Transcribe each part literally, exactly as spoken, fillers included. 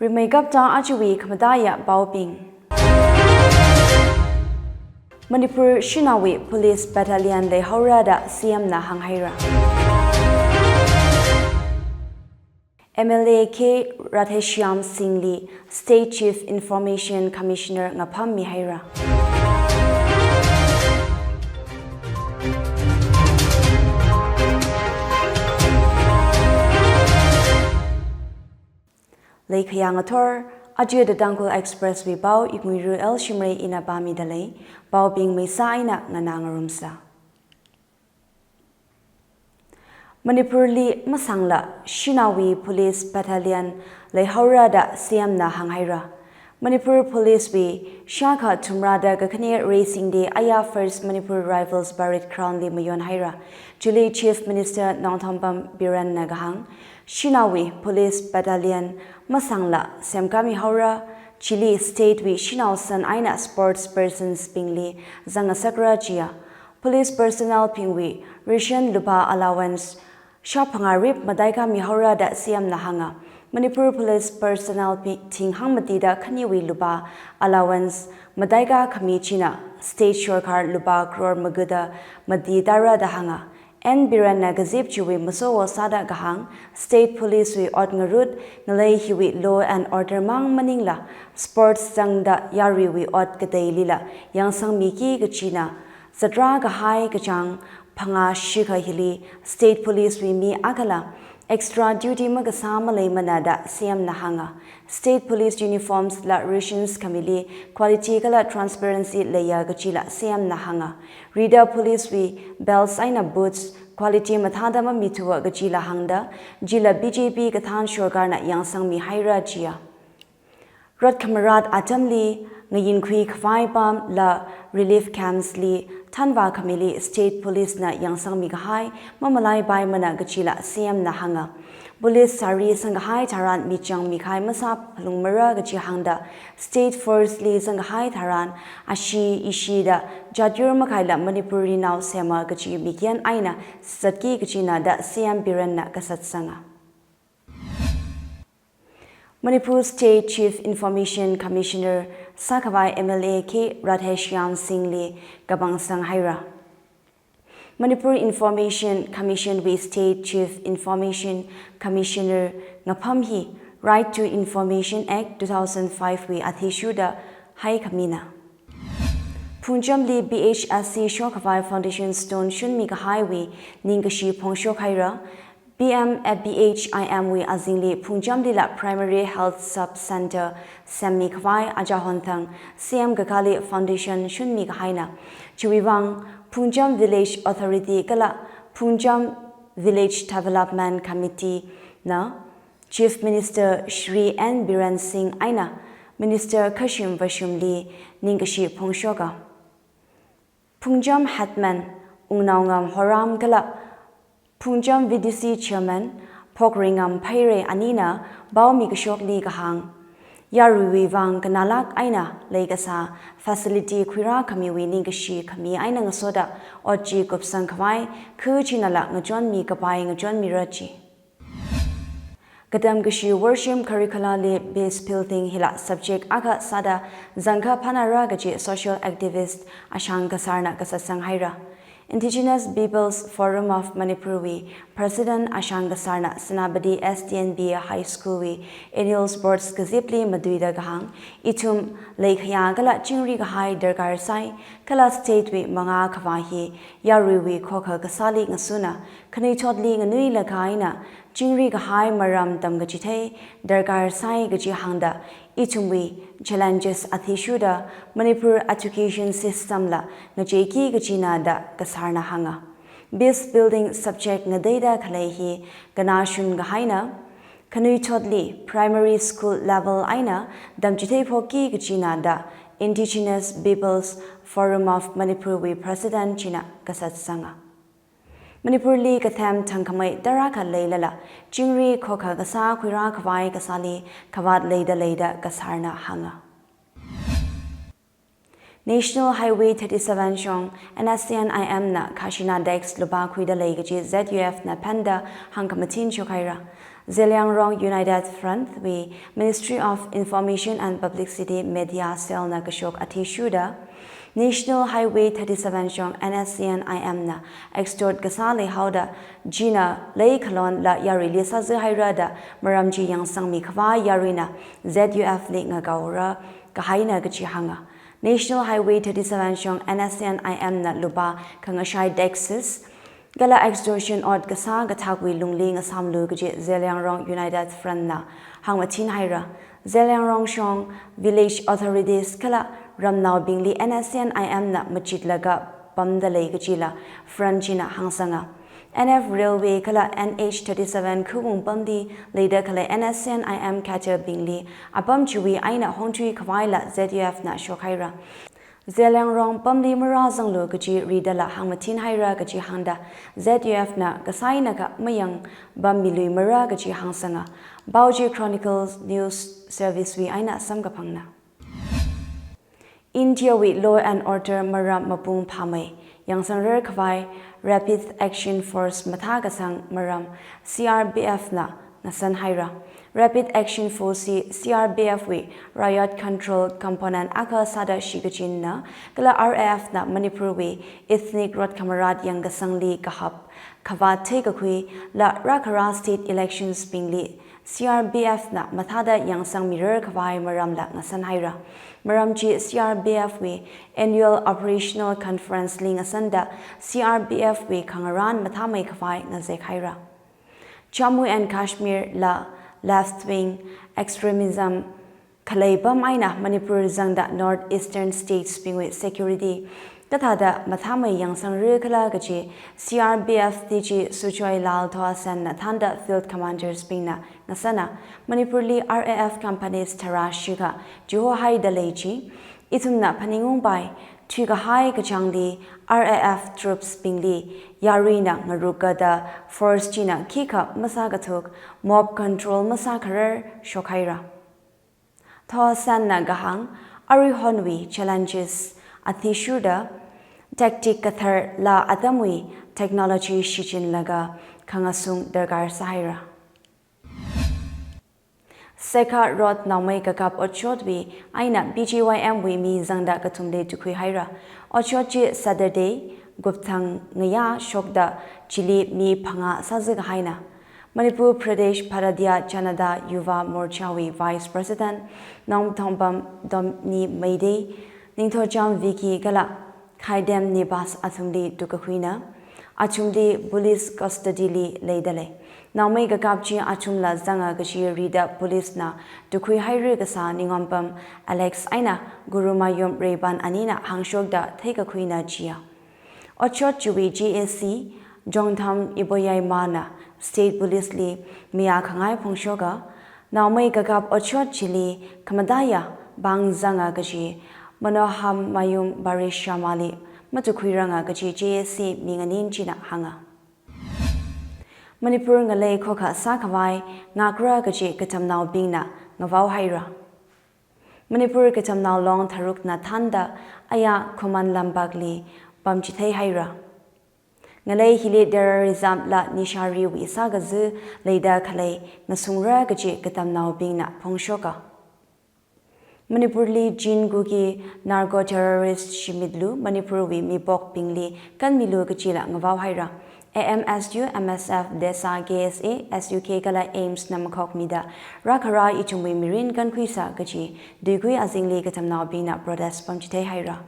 Rimeikapta ajawui khamataiya paobing. Manipur shanaowui police battalion leihaora da C M na hānghaira. M L A K Radheshyam Singh li State Chief Information Commissioner ngapham mihaira. Leikhayang athor, aja The Tangkhul Express wui pao Iknguiru L Shimray ina pāmida lei, paobing meisa eina nganā ngarumsa. Manipur li masangla shanaowui police battalion leihaora da C M na hānghaira. Manipur Police wui shākha thumrada kakhane raisingda aya First Manipur Rifles Parade Ground li mayonhaira. Chili Chief Minister Nongthombam Biren na kahāng, shanaowui police battalion masangla semkāmihaora, chili state wui shanao san eina sports persons bingli zangngasakra jiya. Police personnel bingwui ration lupā allowance shāphangā rip mataikāmihaora da C M na hānga. Manipur Police personnel bi thing hangmatida khaniwui lupā allowance mataikākhami china state sorkar lupā crore magada mati tāra da hānga. N Biren na kazip chiwui masowo sāda kahāng, State Police wui ot ngarut ngalei hiwui law and order mang maningla, sports zangda yaruiwui ot kateilila yangsangmiki kachina, zatra kahai kachāng phangā shikha hili State Police wui mi akhala extra duty makasā maleimana da C M na hānga. State Police uniforms la rations khamili quality kala transparency leiya kachila C M na hānga. Rida police wui belts eina boots quality mathāda mamithua kachila hāngda, chila B J P kathān sorkarna yangsangmihaira jiya. Rot khamarat atamli ngayinkhui khavai pamla relief camps li thanvā khamili State Police na yangsangmi kahai mamalaipaimana kachila C M na hānga. Police sari sangkahai tharan michang mikahai masāphalungmara kachi hāngda, State Force li zangkahai tharan ashee ishida jatyur makaila Manipuri nao sema kachi mikyan eina zatki kachina da C M Biren na kasatsanga. Manipur State Chief Information Commissioner sākhavai M L A K Radheshyam Singh li kapangsanghaira. Manipur Information Commission wui State Chief Information Commissioner ngapham hi Right to Information Act two thousand five wui athishurda haikhamina. Phungjamli P H S C shokhavai foundation stone shunmi kahaiwui ningkashi phongshokhaira. P M F P H I M wui azingli Phungjamlila Primary Health Sub Center semmi khavai aja honthang C M kakāli foundation shunmi kahaina. Chiwui vang Phungjam Village Authority kala Phungjam Village Development Committee na Chief Minister Shri N Biren Singh eina Minister khashim vashimli ningkashi phongshoka. Phungjam Headman Wungnaongam Horam kala Phungjam V D C Chairman Phokringam Pheirei anina paomi kashokli kahāng, yaruiwui vang kannalak eina leikasā facility khuirākhamiwui ningkashi khami eina ngasoda ot chi kupsang khavai khuichinala ngachonmi kapai ngachonmira ji. Katam kashi worshim curricula li peace building hila subject akha sāda zangkha phanara kaji social activist Ashang Kasarna kasatsanghaira. Indigenous Peoples Forum of Manipur wui President Ashang Kasarna Senapati S T N B A High School wui annual sports kazipli matuida kahāng, ithum leikhayā kala chingri kahai darkar sai, kala state wui mangā khavā hi yaruiwui khokha kasāli ngasuna, khanuithotli nganuilakha eina chingri kahai maram tamkachithei darkar sai kaji hāngda, ithumwui challenges athishurda Manipur education system la ngacheiki kachina da Kasarna hānga. Peace building subject ngateida khalei hi kanashun kahaina, khanuithotli primary school level eina tamchithei phokki kachina da Indigenous Peoples Forum of Manipur wui President china kasatsanga. Manipurli kathem thangkhamei tarākha leilala, chingri khokha kasā khuirā khavai kasāli khavāt leida lei da Kasarna hānga. National Highway thirty-seven shong N S C N I M na khashina tax lupā khuida lei kaji Z U F na phanda hāngkhamathin shokhaira. Zeliangrong United Front wui Ministry of Information and Publicity Media Cell na kashok athishurda, National Highway thirty-seven shong N S C N I M na extort kasā leihaoda, china lei khalonla yaruili sāzui haira da maram chi yangsangmi khavai yaruina Z U F li ngakaora kahaina kaji hānga. National Highway thirty-seven shong N S C N I M na lupā khangashai taxes kala extortion ot kasā kathakwui lungli ngasāmlu kaji Zeliangrong United Front na hāngmathin haira. Zeliangrong shong village authorities kala ramnaobingli N S C N I M na machitlaga pamda lei kajila front china hāngsanga. N F Railway kala N H thirty-seven khuibung pamli leida khalei N S C N I M catcher bingli apam chiwui eina hongthui khavaila Z U F na shokhaira. Zeliangrong pamli marāzanglu kaji ridala hāngmathin haira kaji hāngda, Z U F na kasānakha mayang pammiluimara kaji hāngsanga. Pao chi Chronicles News Service wui eina samkaphangna. India wui law and order maram mapung phāmei yangsangrar khavai Rapid Action Force mathākasang maram C R P F na ngasan haira. Rapid Action Force hi C R P F wui Riot Control Component akha sāda shikachinna, kala R A F na Manipur wui ethnic rot khamarat yangkasangli kahap khavāt theikakhui la rākhara state elections bingli C R P F na mathāda yangsangmirar khavai maramla ngasan haira. Maram chi C R P F wui Annual Operational Conference li ngasanda C R P F wui khangarān mathāmei khavai ngazek haira. Jammu and Kashmir la left wing extremism khalei pam eina Manipur zangda North Eastern States bingwui security kathāda mathāmei yangsangrar khala kaji C R P F D G Sujoy Lal Thoasen na thānda field commanders bingna ngasana. Manipur li R A F companies tharā shikha chihohaida lei chi ithumna phaningungpai, thuikahai kachāngli R A F troops bingli yaruina ngarukada force china khikha masākathuk, mob control masākharar shokhaira. Thoasen na kahāng, aruihonwui challenges athishurda tactic kathar la atamwui technology shichinlaga khangasung darkar sāhaira. Sekha Road naomei kakap otshotwui eina P G Y M wui mi zangda kathumli tukhui haira. Otshot chi Saturday, Kupthang ngayā shokda chili mi phangā sāzui kahaina. Manipur Pradesh Bharatiya Janata Yuva Morcha wui Vice President Nongthongbam Dominic Meitei, Ningthorcham Vicky kala Khaidem Nibas athumli tukkakhuina. Athumli police custody li leida lei. Naomei kakap chi athumla zanga kaji rida police na tukkhui haira kasā Ningompam Alex eina Gurumayum Reiban anina hāngshokda theikakhuina chiya. Otshot chiwui G A C Jongtham Iboyaima na State Police li mayā khangai phongshoka, naomei kakap otshot chili khamataiya pāng zanga kaji Manohamayum Paresh Sharma li matukkhuiranga kaji G A C minganin china hānga. Manipur ngalei khokha sākhavai ngakra kaji katamnaobingna ngavao haira. Manipur katamnao long tharukna thānda aya Khuman Lampakli pamchithei haira. Ngalei hili terrorism la nishariwui sākaza leida khalei ngasungra kaji katamnaobingna phongshoka. Manipurli Chin Kuki narco terrorist shimitlu, Manipurwui mipokbingli kanmilu kajila ngavao haira. A M S U, M S F, DESA, K S A, S U K kala AIIMS na makhokmida rākhara ithumwui mirin kankhuisa kaji tuikui azingli katamnaobingna protest pamchithei haira.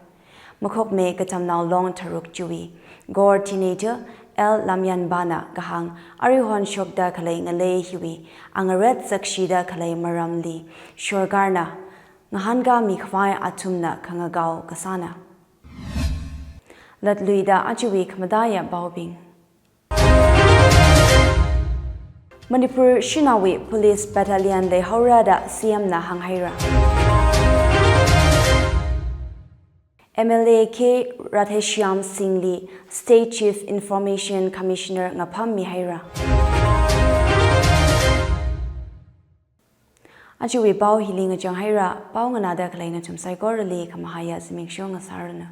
Makhokmei katamnao long tharuk chiwui coordinator L Lamyanbana kahāng, aruihon shokda khalei ngalei hiwui angaret zakshida khalei maramli sorkarna ngahānkāmi khavai athumna khangakao kasāna. Latluida ajawui khamataiya paobing. Manipur shanaowui police battalion leihaora da C M na hānghaira. M L A K Radheshyam Singh li State Chief Information Commissioner ngapham mihaira. Ajawui pao hili ngachang haira, pao nganāda khalei nathum saikorali khamahāya zimiksho ngasāranu.